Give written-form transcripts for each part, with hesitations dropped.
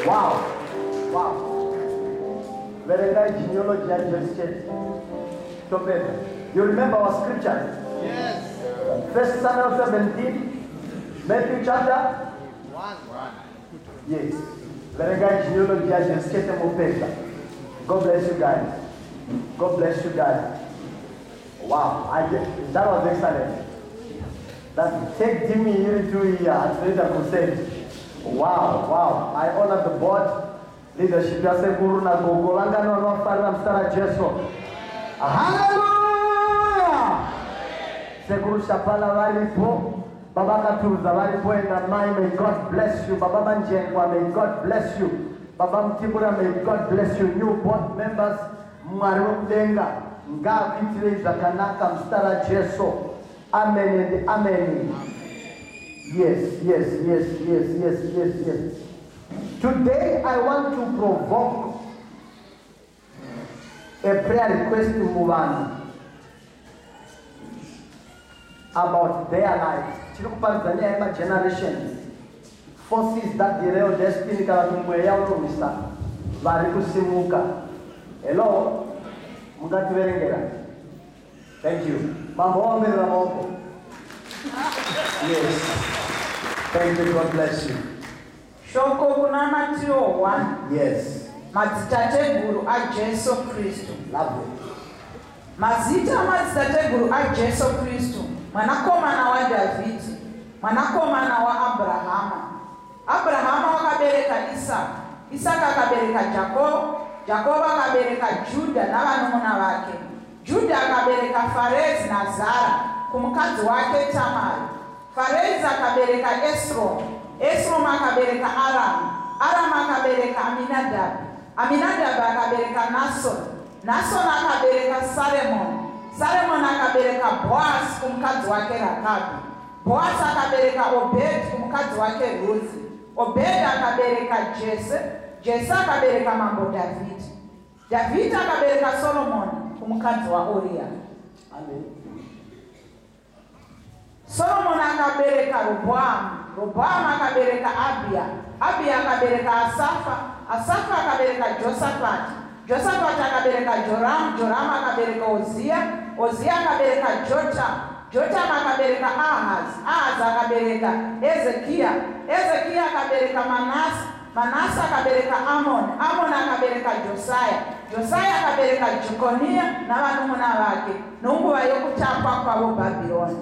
Wow. Verengai genealogy yaJesu chete. Topedza. You remember our scriptures? Yes. First Samuel 17, Matthew chapter 1. Yes. Verengai genealogy yaJesu chete mopedza. God bless you guys. God bless you guys. Wow, that was excellent. That take Jimmy iri to here atinoita crusade. Wow. I honor the board leadership yasekuru nagogo vangani vanovafarira muzita raJesu. Hallelujah! Sekuru Shapala varipo, Baba Katuruza varipo, and Amai, may God bless you. Baba Manjengwa, may God bless you. Baba Mtibura, may God bless you. New board members, Mwari wekudenga ngaakuitirei zvakanaka muzita raJesu. Amen and amen. Yes, yes, yes, yes, yes, yes, yes. Today I want to provoke a prayer request muvanhu about their lives. Tiri kuparidza nyaya yemagenerations, forces that derail destiny, kana kuti mweya unorwisa vari kusimuka. Hello, mungativerengera? Thank you. Mambo waomerera maoko. Yes. Thank you. God bless you. Shoko kuna Mateo 1. Yes. Madzitateguru aJesu Kristu. Lovely. Mazita amadzitateguru aJesu Kristu, mwanakomana waDhavhidhi, mwanakomana waAbhurahama. Abhurahama wakabereka Isaka, Isaka akabereka Jakobho, Jakobho akabereka Judha navanun'una vake. Judha akabereka Farezi naZara kumukadzi wake Tamari. Farezi akabereka Esromu, Esromu akabereka Aramu, Aramu akabereka Aminadhabhi, Aminadhabhi akabereka Nasoni, Nasoni akabereka Saremoni, Saremoni akabereka Bhoasi kumukadzi wake Rakabhi, Bhoasi akabereka Obhedhi kumukadzi wake Ruthi, Obhedhi akabereka Jese, Jese akabereka mambo Dhavhidhi, Dhavhidhi akabereka Soromoni kumukadzi waUria. Amen. Solomoni akabereka Robhoamu, Robhoamu akabereka Abhiya, Abhiya akabereka Asafa, Asafa akabereka Josafati, Josafati akabereka Joramu, Joramu akabereka Oziya, Oziya akabereka Jotamu, Jotamu akabereka Ahazi, Ahazi akabereka Ezekiya, Ezekiya akabereka Manase, Manase akabereka Amoni, Amoni akabereka Josaya, Josaya akabereka Jekonia navanun'una vake nonguva yokutapwa kwavo Bhabhironi.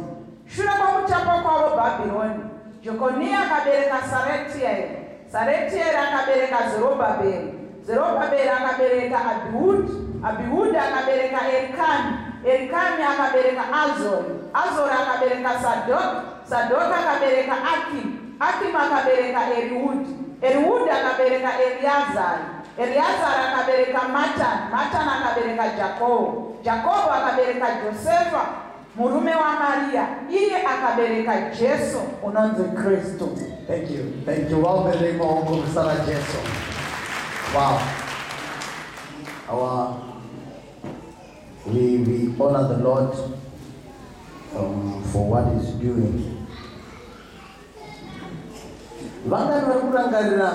Shure kwokutapwa kwavo Bhabhironi, Jekonia akabereka Saretieri, Saretieri akabereka Zerubhabheri, Zerubhabheri akabereka Abhihudhi, Abhihudhi akabereka Erikami, Erikami akabereka Azori, Azori akabereka Sadhoki, Sadhoki akabereka Akimu, Akimu akabereka Erihudhi, Erihudhi akabereka Eriazari, Eriazari akabereka Matani, Matani akabereka Jakobho, Jakobho akabereka Josefa, murume waMaria, iye akabereka Jesu unonzi Kristu. Thank you. Thank you. Waomerei maoko muzita raJesu. Wow. We honor the Lord for what he's doing. Vangani vari kurangarira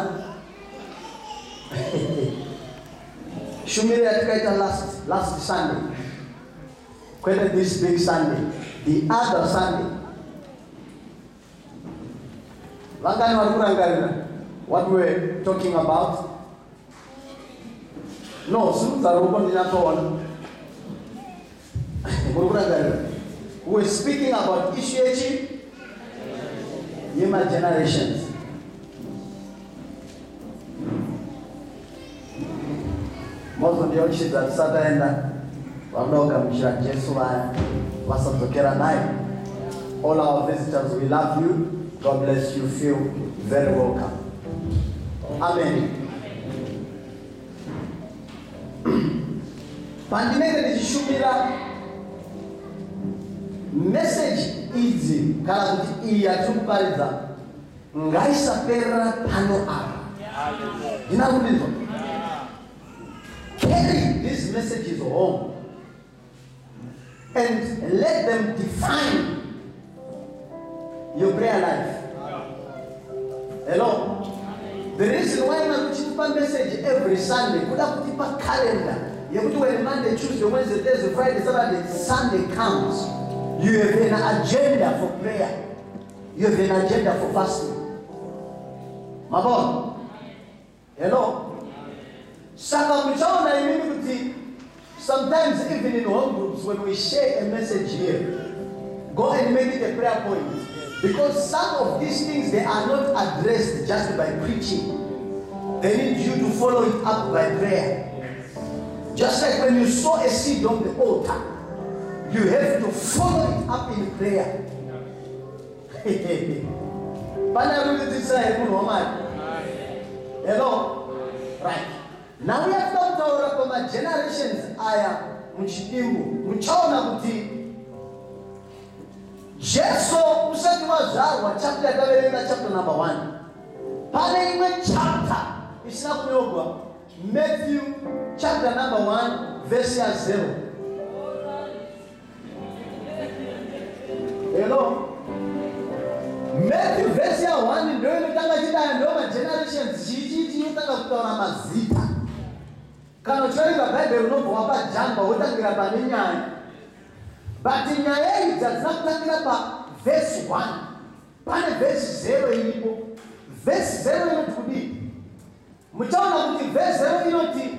shumiro yatikaita last Sunday? Kwete this big Sunday, the other Sunday. Vangani vari kurangarira what we were talking about? No, simudza ruoko ndinyatsoona. Muri kurangarira? We were speaking about issue yechi yema generations. Mozondiyeuchidza tisataenda vanoda kugamuchira Jesu vaya vasadzokera naye. All our visitors, we love you. God bless you. Feel very welcome. Amen. Pandinenge ndichishumira message idzi kana kuti iyi yatiri kuparidza ngaisaperera pano apa. Ndina kundinzwa? Carry these messages home and let them define your prayer life. Hello? The reason why Mwari uchitipa message every Sunday, kuda kutipa calendar yekuti when Monday, Tuesday, Wednesday, Thursday, Friday, Saturday, Sunday comes, you have an agenda for prayer. You have an agenda for fasting. Mabona? Hello? Saka muchaona imimi kuti sometimes even in home groups when we share a message here, go and make it a prayer point. Because some of these things, they are not addressed just by preaching. They need you to follow it up by prayer. Just like when you sow a seed on the altar, you have to follow it up in prayer. Hello? Right. Now we have to kutaura pamagenerations aya muchidimbu. Muchaona kuti Jesu usati wazvarwa, chapter yataverenga, chapter number 1. Pane imwe chapter isina kunyorwa, Matthew chapter number 1 verse ya 0. Hello? Matthew verse ya 1 ndo inotanga chidaya, ndo magenerations chichi inotanga kutaura mazita. Kana uchiverenga Bhaibheri unobva wapajamba wotangira pane nyaya. But nyaya idzi hadzina kutangira pavhesi 1. Pane vhesi 0 iripo. Vhesi 0 inoti kudii? Muchaona kuti vhesi 0 inoti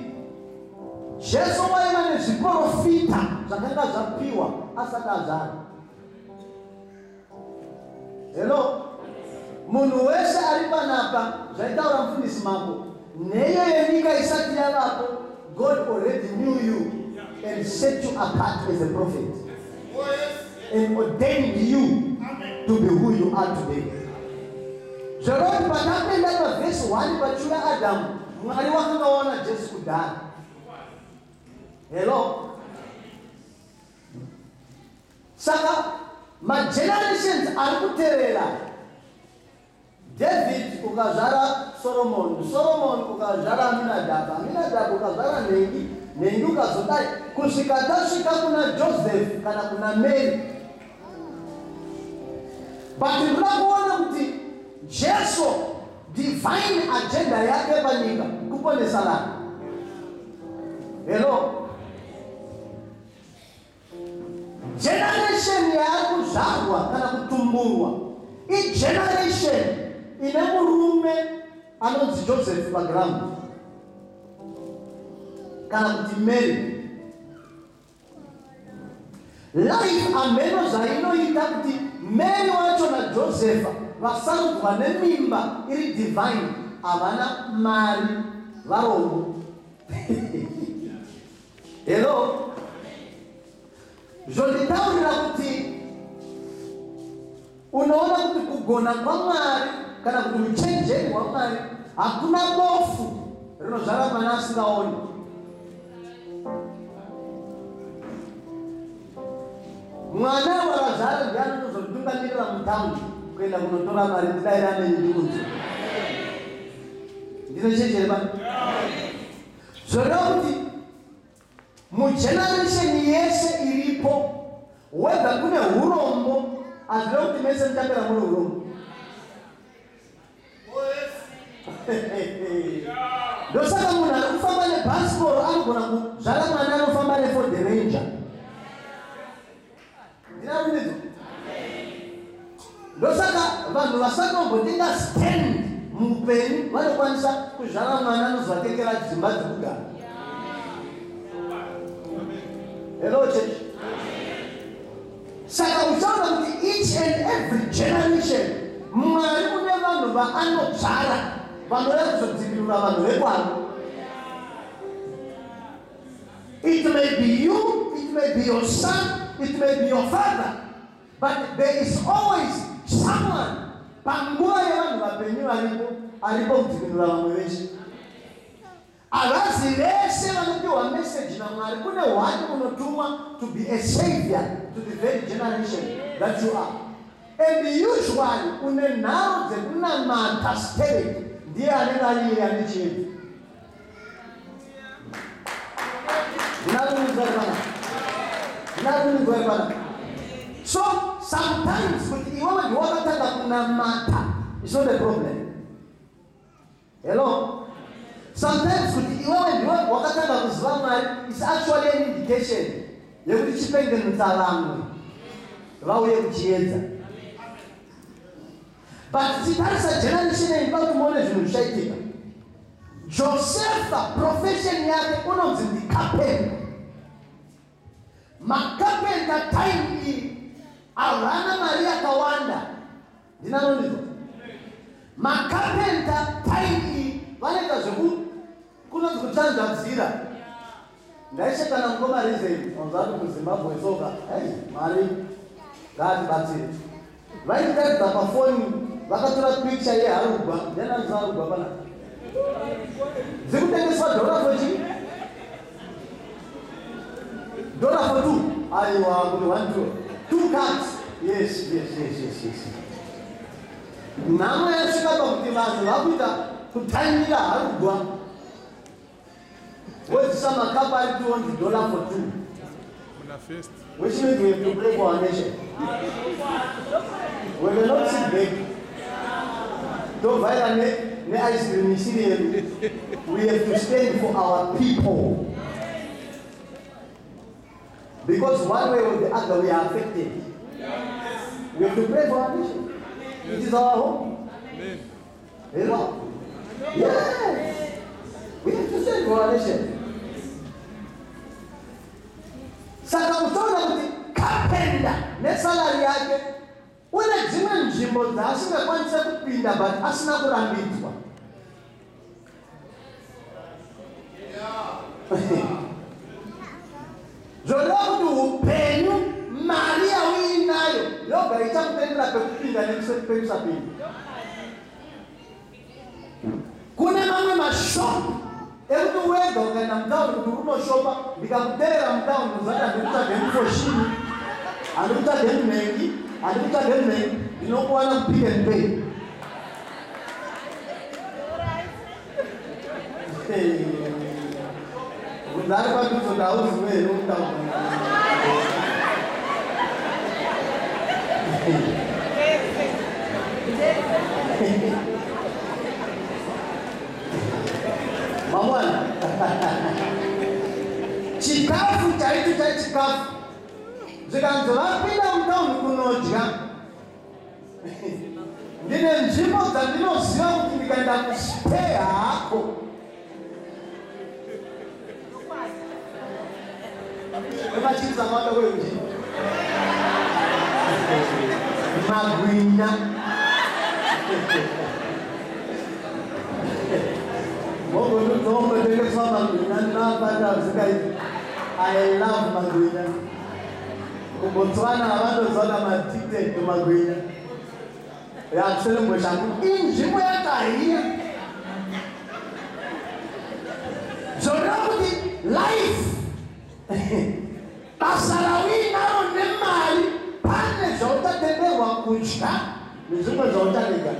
Jesu waiva nezviprofita zvakanga zvapiwa asati azvarwa. Hello? Munhu wese ari panapa, zvaitaura mufundisi Mambo, nheyo yenyika isati yavapo, God already knew you and set you apart as a prophet and ordained you to be who you are today. Zvoroti patapinda pavhesi 1 pachiuya Adhamu, Mwari wakanga waona Jesu kudhara. Hello? Saka magenerations ari kuteerera. David ukazvara Solomon, Solomon ukazvara Aminadab, Aminadab ukazvara Nengi, Nengi ukazodai kusvika tasvika kuna Joseph kana kuna Mary. But ndinoda kuona kuti Jesu divine agenda yake panyika kuponesa vanhu. Hello? Generation yaakuzvarwa kana kutumburwa igeneration ine murume anonzi Joseph paground kana kuti Mary. Life ameno zvainoita kuti Mary wacho naJoseph vasarudzwa nemimba iri divine, havana mari, varombo. Hello? Zvonditaurira kuti unoona kuti kugona kwaMwari kana kuti uchenjeri hwaMwari, hakuna bofu rinozvara mwana asingaoni. Mwana wakazvara ndiye anozotungamirira mutaundi kuenda kunotora mari. Ndidaira nendikunzi ndine chenjeri pa zvoreva kuti mugeneration yese iripo, whether kune urombo, hazvireva kuti mese muchapera mune urombo. Ndosaka munhu ari kufamba nebhasikoro anogona kuzvara mwana anofamba neFord Ranger. Ndinarumbidzo. Ndosaka vanhu vasati vambotenga stand muupenyu vanokwanisa kuzvara mwana anozovatengera dzimba dzekugara. Hello church. Saka uchaona kuti each and every generation Mwari une vanhu vaanodzvara vanouya kuzodzikinura vanhu vekwavo. It may be you, it may be your son, it may be your father, but there is always someone panguva yevanhu vapenyu varipo aripo kudzikinura vamwe veshe. Havazi vese vanopiwa message naMwari. Kune one unotumwa to be a savior to the very generation that you are. And usually une nharo dzekunamata spirit ndiye anenge ari iye ane chiedza. Ndinarumbidzwa pana. Ndinarumbidzwa pana. So sometimes kuti iwewe ndiwe wakatanga kunamata is not a problem. Hello? Sometimes kuti iwewe ndiwe wakatanga kuziva Mwari is actually an indication yekuti chipengenutsa vamwe vauye kuchiedza. But tichitarisa generation iyi ndoda kuti muone zvinhu zvichaitika. Josefa profession yake unonzi ndicarpenter. Macarpenter time iyi havana mari yakawanda. Ndinanonizwa. Macarpenter time iyi vanoita zveku kunonzi kutsvanzvadzira. Ndaishekana mukoma Reason wanzwa kuti muZimbabwe soka. Hey, Mwari ngaatibatsire. Vainditaridza pafoni vakatora picture yeharugwa. Ndiani anonzi harugwa panapa? Dzikutengeswa dollar for chii? Dollar for two. Aiwa, kuti one two. Two cups. Yes, yes, yes, yes, yes. Nhamo yasvika pakuti vanhu vakuita kutanyira harugwa. Vodzisa makapu ari two onzi dollar for two. Muna first. Which means we have to pray for our nation. We cannot sit back. Tovhaira ne-ice cream isiri yedu. We have to stand for our people. Because one way or the other we are affected. We have to pray for our nation. It is our home. Amen. Hello? Yes. We have to stand for our nation. Saka uchaona kuti carpenter nesalary yake une dzimwe nzvimbo dzaasingakwanise kupinda but asina kurambidzwa. Zvoreva kuti upenyu mari yauinayo yoga ichakutendera pekupinda nepekusapinda. Kune mamwe mashopu ekuti wega ukaenda mutauni kuti unoshopa, ndikakuterera mutauni uzati handikutsvage mufoshini, handikutsvage munhengi, handikutsvage munhengi, ndinokuwana kuPick n Pay. Bvunza ari padhuze kuti hauzive here mutauni. Mangwana. Chikafu chaicho chachikafu. Zvikanzi vapinda mutauni kunodya. Ndine nzvimbo dzandinoziva kuti ndikaenda kuSpur hako. Emachipsi akawanda kweUG. Magwinya. Mogonotengeswa magwinya ndinapata zvingaiti. I love magwinya. KuBotswana vandoziva maaddicted to magwinya. Yakuselembo shangu inzvimbo yakahiya. Zvoreva kuti life basa rauinaro nemari pane zvauchatenderwa kudya nezvimwe zvaucharega.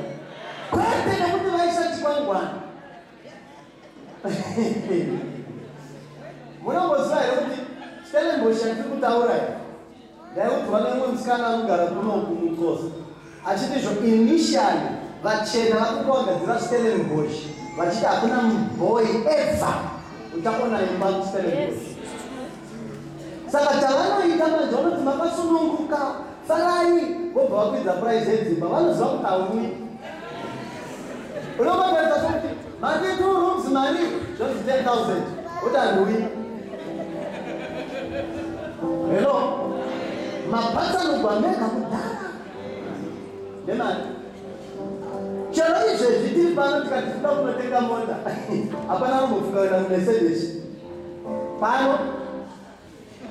Kwete nekuti vaisa chikwangwani. Munomboziva here kuti Stellenbosch yatiri kutaura iyi ndaiudzwa nemumwe musikana anogara kunoku muXhosa achiti izvo initially vachena vakuti vagadzira Stellenbosch vachiti hakuna muboy ever uchakona imba kuStellenbosch. Saka chavanoita manje vanoti makasununguka farai vobva vakwidza price yedzimba vanoziva kuti hauyi. Unobatarisa sokuti mari 2 rooms mari zvonzi 10,000 woti handiuyi. Hello? Mapatsanugwa mega kudhara nemari. Chero izvezvi tiri pano tikati tinoda kunotenga mota hapana anombofunga kuenda kuMercedes. Pano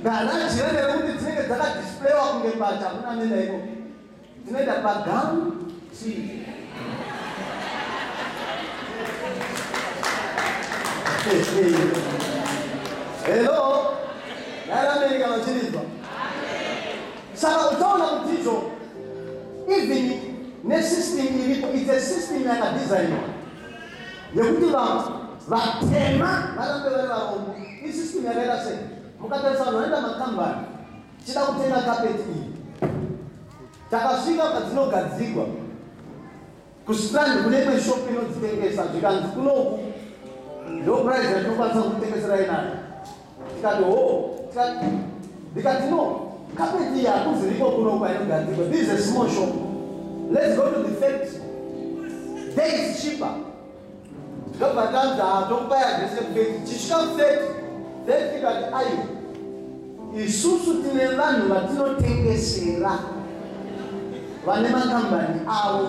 garaji rene rekuti dzinenge dzakadhisplewa kunge mbatya hakuna anoenda ikoko. Tinoenda paGumtree. Hello? Dai America vachiridzwa. Saka uchaona kuti izvo even nesystem iripo, it's a system yakadesignwa yekuti vanhu vatema varambe vari varombo. Isystem yakaita sei? Mukatarisa vanhu vanoenda makambani chida kutenga kapeti iyi, takasvika padzinogadzigwa. KuStrand kune imwe shop inodzitengesa. Zvikanzi kunoku ndo price yatinokwanisa kutengeserai nayo. Tikati ho, ndikati no, carpet iyi hakuziriko kunoku ainogadzirwa. This is a small shop, let's go to the factory, there is cheaper. Tikabva tanzi tokupai address yekufactory. Tichisvika kufactory, factory ikati aiwa, isusu tine vanhu vatinotengesera vane makambani avo,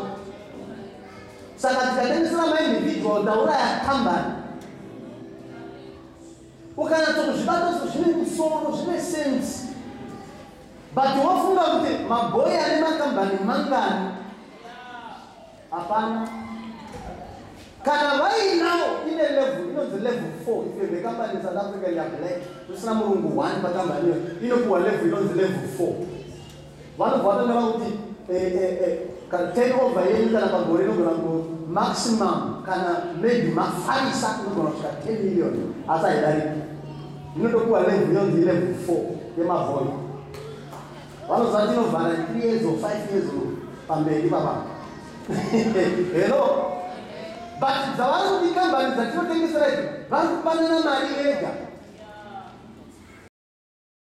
saka tikatengesera maindividual tauraya kambani. Ukanatso kuzvibata so zvine musoro, zvine sense, but wofunga kuti mabhoi ane makambani mangani? Hapana. Kana vainawo, ine level inonzi level 4. If you have a company in South Africa, you are black, usina murungu 1 pakambani iyo, inopiwa level inonzi level 4. Vanobva vatonyora kuti turnover yenyu kana pagore inogona ku maximum, kana maybe mafarisa, inogona kusvika 10 million, asi haidariki. Inotopiwa level inonzi level 4 yemabhoi. Vanoziva kuti inovhara 3 years or 5 years or pamberi papa. Hello? But dzavari kuti kambani dzatinotengesera idzi vari kupanana mari ega.